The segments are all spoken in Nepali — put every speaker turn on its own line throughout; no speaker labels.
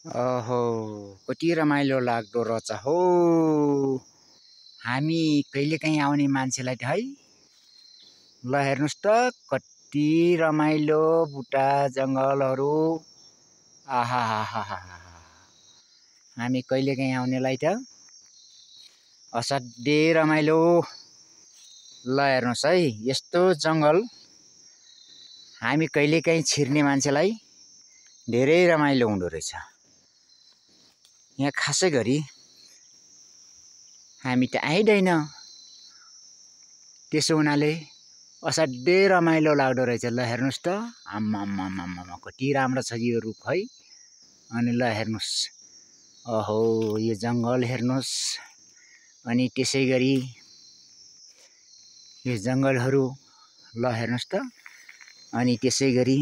ओहो कति रमाइलो लाग्दो रहेछ हो। हामी कहिलेकाहीँ आउने मान्छेलाई त है ल हेर्नुस् त कति रमाइलो बुटा जङ्गलहरू। आहाहाहा हामी कहिलेकाहीँ आउनेलाई त असाध्यै रमाइलो। ल हेर्नुस् है यस्तो जङ्गल हामी कहिलेकाहीँ छिर्ने मान्छेलाई धेरै रमाइलो हुँदो रहेछ। यहाँ खासै गरी हामी त आइदैन, त्यसो हुनाले असाध्यै रमाइलो लाग्दो रहेछ। ल हेर्नुस् त आम्मामामामा कति राम्रो छ यो रुख है। अनि ल हेर्नुस् अहो यो जङ्गल हेर्नुस्। अनि त्यसै गरी यो जङ्गलहरू ल हेर्नुस् त। अनि त्यसै गरी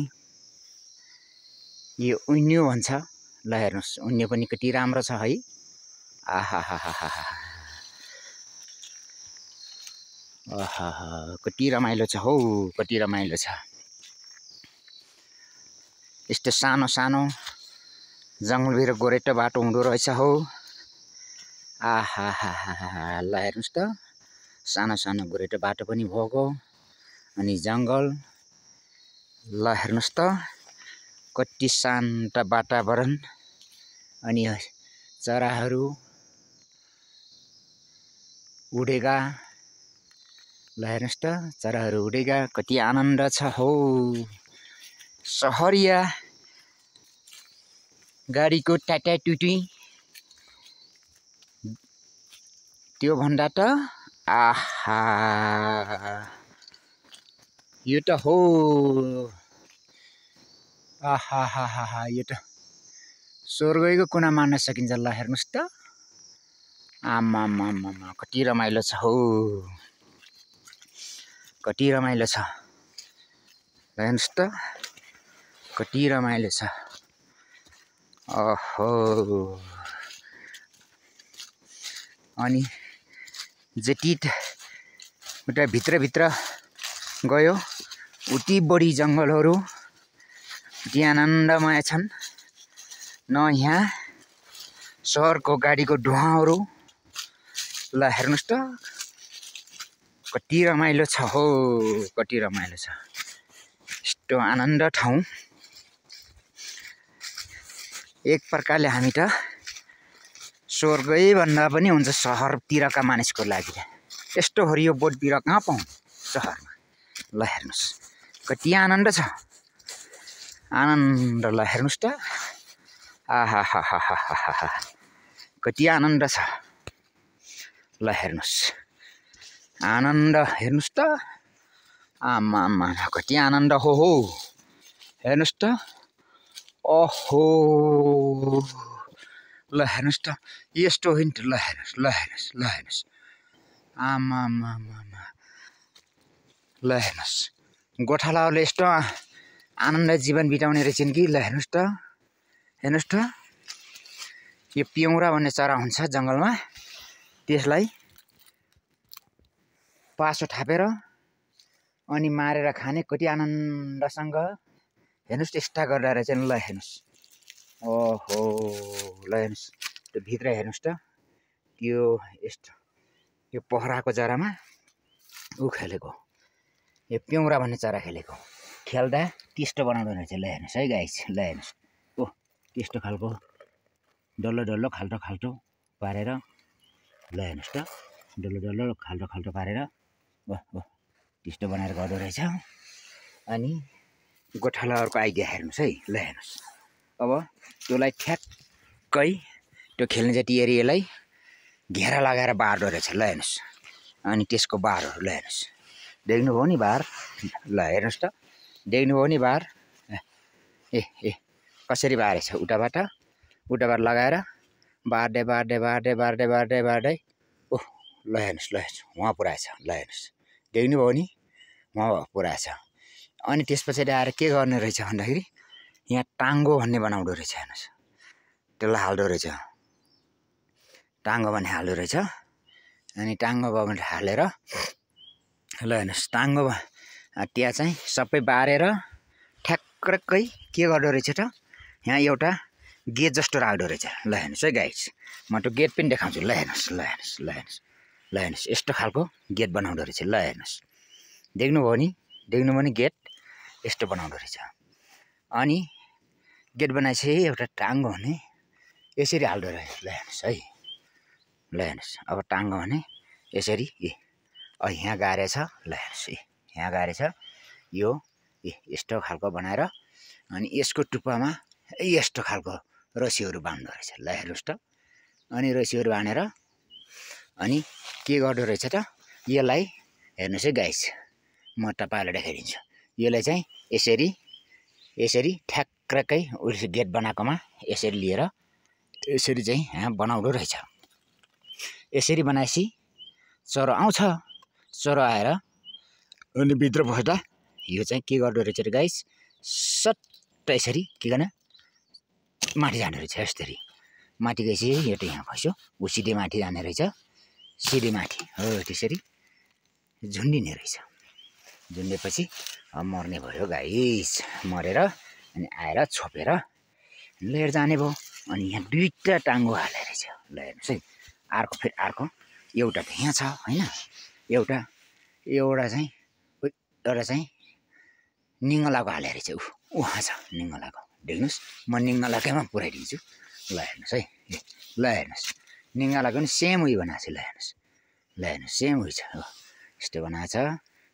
यो उन्यो भन्छ, ल हेर्नुस् उन्यो पनि कति राम्रो छ है। आहाहाहा कति रमाइलो छ हौ, कति रमाइलो छ। यस्तो सानो सानो जङ्गलभित्र गोरेटो बाटो हुँदो रहेछ हौ। आहाहाहा ल हेर्नुस् त सानो सानो गोरेटो बाटो पनि भएको। अनि जङ्गल ल हेर्नुस् त कति शान्त वातावरण। अनि चराहरू उडेका, ल हेर्नुस् त चराहरू उडेका कति आनन्द छ हौ। सहरिया गाडीको ट्याट्याटुटी त्यो भन्दा त आहा यो त हो। आहाहाहा यो त स्वर्गैको कुना मान्न सकिन्छ। ल हेर्नुस् त आमामामा कति रमाइलो छ हौ, कति रमाइलो छ। हेर्नुस् त कति रमाइलो छ। ओहो अनि जति उता भित्रभित्र गयो उति बढी जङ्गलहरू उति आनन्दमय छन्। न यहाँ सहरको गाडीको धुवाहरू। ल हेर्नुस् त कति रमाइलो छ हो, कति रमाइलो छ। यस्तो आनन्द ठाउँ एक प्रकारले हामी त स्वर्गै भन्दा पनि हुन्छ सहरतिरका मानिसको लागि। त्यस्तो हरियो बोट बिरुवा कहाँ पाउँ सहरमा। ल हेर्नुस् कति आनन्द छ, आनन्द। ल हेर्नुस् त आहाहाहा कति आनन्द छ। ल हेर्नुस् आनन्द हेर्नुस् त आमामा कति आनन्द हो। हेर्नुस् त ओहो ल हेर्नुस् त यस्तो हो नि त। ल हेर्नुस् ल हेर्नुस् ल हेर्नुस् आमामामा ल हेर्नुस् गोठालाहरूले यस्तो आनन्द जीवन बिताउने रहेछन् कि। ल हेर्नुस् त, हेर्नुस् त यो पिउरा भन्ने चरा हुन्छ जङ्गलमा, त्यसलाई पासो थापेर अनि मारेर खाने कति आनन्दसँग। हेर्नुस् त्यस्ता गर्दा रहेछन्। ल हेर्नुस् ओहो ल हेर्नुस् त्यो भित्र हेर्नुस् त त्यो यस्तो यो पहराको जरामा ऊ खेलेको यो पिउरा भन्ने चरा खेलेको खेल्दा त्यस्तो बनाउँदो रहेछ। ल हेर्नुस् है गाइस, ल हेर्नुस् ओ त्यस्तो खालको डल्लो डल्लो खाल्टो खाल्टो पारेर। ल हेर्नुस् त डल्लो डल्लो खाल्टो खाल्टो पारेर त्यस्तो बनाएर गर्दो रहेछ। अनि गोठालाहरूको आइडिया हेर्नुस् है। ल हेर्नुस् अब त्यसलाई ठ्याक्कै त्यो खेल्ने जति एरियालाई घेरा लगाएर बार्दो रहेछ। ल हेर्नुस् अनि त्यसको बारहरू ल हेर्नुस् देख्नुभयो नि बार। ल हेर्नुस् त देख्नुभयो नि बार। ए कसरी बारेछ उताबाट लगाएर बार्दै बार्दै बार्दै बार्दै बार्दै बार्दै ओह ल हेर्नुस् ल हेर्नुस् उहाँ पुऱ्याएछ। ल हेर्नुस् देख्नुभयो नि उहाँ पुऱ्याएछ। अनि त्यस पछाडि आएर के गर्ने रहेछ भन्दाखेरि यहाँ टाङ्गो भन्ने बनाउँदो रहेछ। हेर्नुस् त्यसलाई हाल्दो रहेछ, टाङ्गो भन्ने हाल्दो रहेछ। अनि टाङ्गो भन्ने हालेर ल हेर्नुस् टाङ्गो त्यहाँ चाहिँ सबै बारेर ठ्याक्कै के गर्दो रहेछ त यहाँ एउटा गेट जस्तो राख्दो रहेछ। ल हेर्नुहोस् है गाइस, म त गेट पनि देखाउँछु। ल हेर्नुहोस्, ल हेर्नुहोस्, ल हेर्नुहोस्, ल हेर्नुहोस्, यस्तो खालको गेट बनाउँदो रहेछ। ल हेर्नुहोस्, देख्नुभयो नि गेट यस्तो बनाउँदो रहेछ। अनि गेट बनाएपछि एउटा टाङ्गो भने यसरी हाल्दो रहेछ। ल हेर्नुहोस् है, ल हेर्नुहोस्, अब टाङ्गो भने यसरी यहाँ गाडे छ। ल हेर्नुहोस्, यहाँ गाडे छ, यो यस्तो खालको बनाएर अनि यसको टुप्पामा यस्तो खालको रस्सीहरू बाँध्दो रहेछ। ल हेर्नुहोस् त, अनि रस्सीहरू बाँधेर अनि के गर्दो रहेछ त, यसलाई हेर्नुहोस् है गाइस, म तपाईँलाई देखाइदिन्छु। यसलाई चाहिँ यसरी ठ्याक्कै गेट बनाएकोमा यसरी लिएर यसरी चाहिँ यहाँ बनाउँदो रहेछ। यसरी बनाएपछि चरो आउँछ, चरो आएर अनि भित्र पस्दा यो चाहिँ के गर्दो रहेछ र गाइस, सट्ट यसरी के गर्ने माथि जाने रहेछ। यसरी माथि गएपछि यो त यहाँ खस्यो, ऊ सिधै माथि जाने रहेछ, सिधै माथि हो, त्यसरी झुन्डिने रहेछ। झुन्डेपछि मर्ने भयो गाइस, मरेर अनि आएर छोपेर लिएर जाने भयो। अनि यहाँ दुईवटा टाङ्गो हाले रहेछ। ल हेर्नुहोस् है, अर्को फेरि अर्को, एउटा त यहाँ छ होइन, एउटा चाहिँ निङ्गलाको हाले रहेछ। उहाँ छ निङ्गलाको, देख्नुहोस्, म निङ्गलाकैमा पुऱ्याइदिन्छु। ल हेर्नुहोस् है, ल हेर्नुहोस्, निङ्गलाको पनि सेम उयो बनाएको छ। ल हेर्नुहोस्, ल हेर्नुहोस्, सेम उयो छ, हो यस्तो बनाएको छ।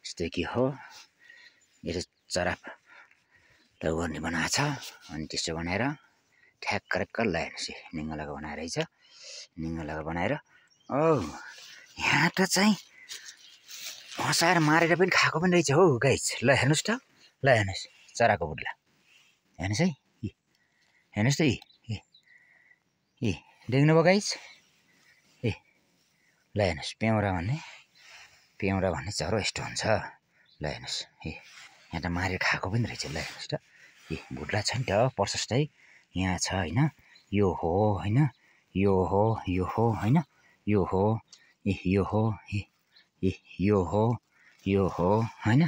यस्तो के हो, यो चराप त गर्ने बनाएको छ। अनि त्यस्तो बनाएर ठ्याक्क ल हेर्नुहोस्, निङ्गलाको बनाएर रहेछ। निङ्गलाको बनाएर यहाँ त चाहिँ फसाएर मारेर पनि खाएको पनि रहेछ हौ गाइस। ल हेर्नुहोस् त, ल हेर्नुहोस् चराको बुट्ला, हेर्नुहोस् है, हेर्नुहोस् त, देख्नुभयो गाइस, ल हेर्नुहोस्, पेउरा भन्ने चरो यस्तो हुन्छ। ल हेर्नुहोस्, यहाँ त मारेर खाएको पनि रहेछ। ल हेर्नुहोस् त, भुट्ला छ नि त प्रशस्तै यहाँ छ होइन, यो हो होइन, यो हो होइन, यो हो, यो हो, यो हो, यो हो होइन,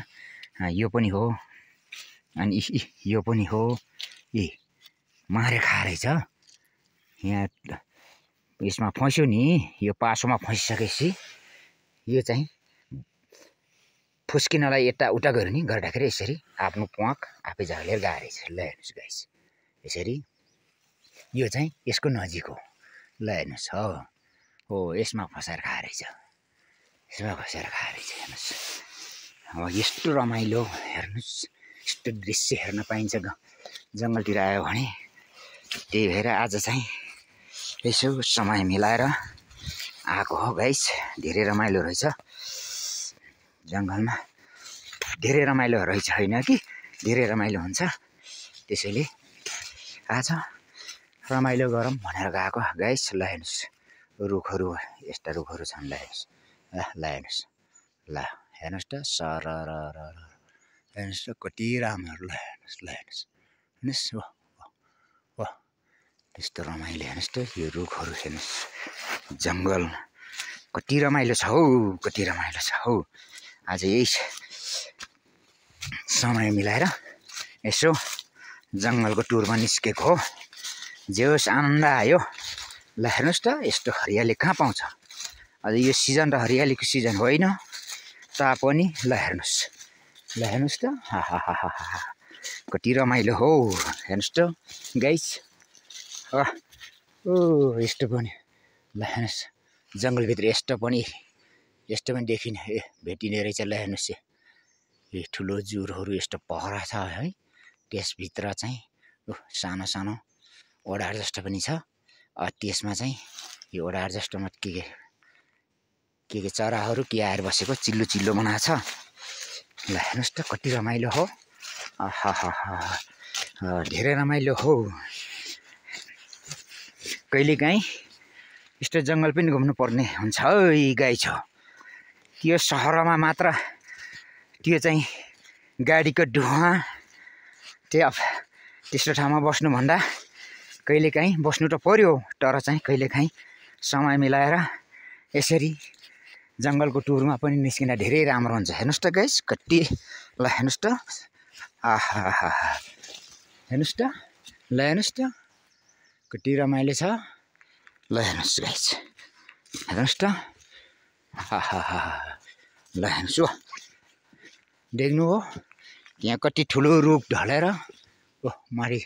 यो पनि हो, अनि यो पनि हो। मारेर खाएर रहेछ यहाँ, यसमा फस्यो नि, यो पासोमा फसिसकेपछि यो चाहिँ फुस्किनलाई यताउता गऱ्यो नि, गर्दाखेरि यसरी आफ्नो प्वाँख आफै झर्लेर गएको रहेछ। ल हेर्नुहोस् गाइस, यसरी यो चाहिँ यसको नजिक हो। ल हेर्नुहोस्, हो यसमा फसाएर खाएर रहेछ, यसमा फसाएर खाएर रहेछ। हेर्नुहोस्, अब यस्तो रमाइलो हेर्नुहोस्, यस्तो दृश्य हेर्न पाइन्छ जङ्गलतिर आयो भने। त्यही भएर आज चाहिँ यसो समय मिलाएर आएको हो गाइस। धेरै रमाइलो रहेछ जङ्गलमा, धेरै रमाइलो रहेछ होइन कि, धेरै रमाइलो हुन्छ। त्यसैले आज रमाइलो गरौँ भनेर गएको गाइस। ल हेर्नुहोस्, रुखहरू यस्ता रुखहरू छन्। ल हेर्नुहोस्, ल हेर्नुहोस्, ल हेर्नुहोस् त, सरर हेर्नुहोस् त कति राम्रो। ल हेर्नुहोस्, ल हेर्नुहोस्, हेर्नुहोस्, वाह त्यस्तो रमाइलो। हेर्नुहोस् त यो रुखहरू, हेर्नुहोस् जङ्गल कति रमाइलो छ हौ, कति रमाइलो छ हौ। आज यही समय मिलाएर यसो जङ्गलको टुरमा निस्केको हो, जे होस् आनन्द आयो। ल हेर्नुहोस् त, यस्तो हरियाली कहाँ पाउँछ, अझ यो सिजन त हरियालीको सिजन होइन तापनि। ल हेर्नुहोस् त, कति रमाइलो हो। हेर्नुहोस् त गाइस, यस्तो पनि, ल हेर्नुहोस् जङ्गलभित्र यस्तो पनि देखिने भेटिने रहेछ। ल हेर्नुहोस्, ठुलो जुरहरू यस्तो पहरा छ है, त्यसभित्र चाहिँ सानो सानो ओडार जस्तो पनि छ। त्यसमा चाहिँ यो ओडार जस्तोमा के चराहरू के आएर बसेको, चिल्लो बनाएको छ। ल हेर्नुहोस् त कति रमाइलो हो, धेरै रमाइलो हो। कहिलेकाहीँ यस्तो जङ्गल पनि घुम्नुपर्ने हुन्छ है गाइस। त्यो सहरमा मात्र त्यो चाहिँ गाडीको धुवा, त्यस्तो ठाउँमा बस्नुभन्दा कहिलेकाहीँ बस्नु त पर्यो, तर चाहिँ कहिलेकाहीँ समय मिलाएर यसरी जङ्गलको टुरमा पनि निस्किँदा धेरै राम्रो हुन्छ। हेर्नुहोस् त गाइस कति, ल हेर्नुहोस् त, हेर्नुहोस् त, ल हेर्नुहोस् त, कति रमाइलो छ ल हेर्नुहोस् गाइस हेर्नुहोस् त ल हेर्नुहोस् हो देख्नु हो यहाँ कति ठुलो रुख ढलेर ओ मारी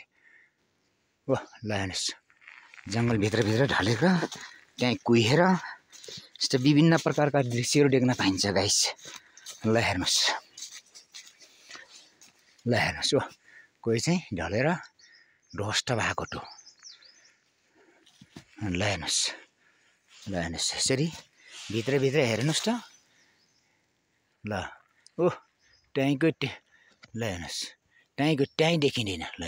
ओ ल हेर्नुहोस् जङ्गलभित्र ढलेर त्यहाँ कुहिएर यस्तो विभिन्न प्रकारका दृश्यहरू देख्न पाइन्छ गाइस ल हेर्नुहोस् हो कोही चाहिँ ढलेर ध्वस्त भएको टो ल हेर्नुहोस् यसरी भित्र हेर्नुहोस् त ल ओ त्यहीँको ल हेर्नुहोस् त्यहीँ देखिँदैन ल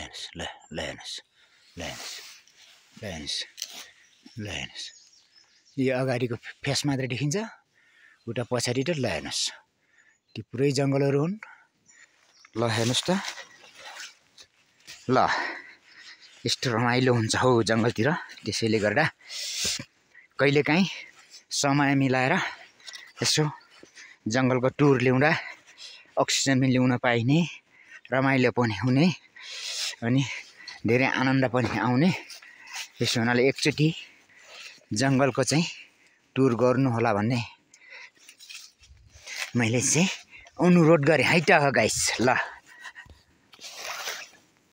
हेर्नुहोस् यो अगाडिको फेस मात्रै देखिन्छ उता पछाडि त ल हेर्नुहोस् त्यो पुरै जङ्गलहरू हुन् ल हेर्नुहोस् त ल यस्तो रमाइलो हुन्छ हौ जङ्गलतिर त्यसैले गर्दा कहिलेकाहीँ समय मिलाएर यसो जङ्गलको टुर ल्याउँदा अक्सिजन पनि ल्याउन पाइने रमाइलो पनि हुने अनि धेरै आनन्द पनि आउने त्यसो हुनाले एकचोटि जङ्गलको चाहिँ टुर गर्नु होला भन्ने मैले चाहिँ अनुरोध गरेँ है त गाइस ल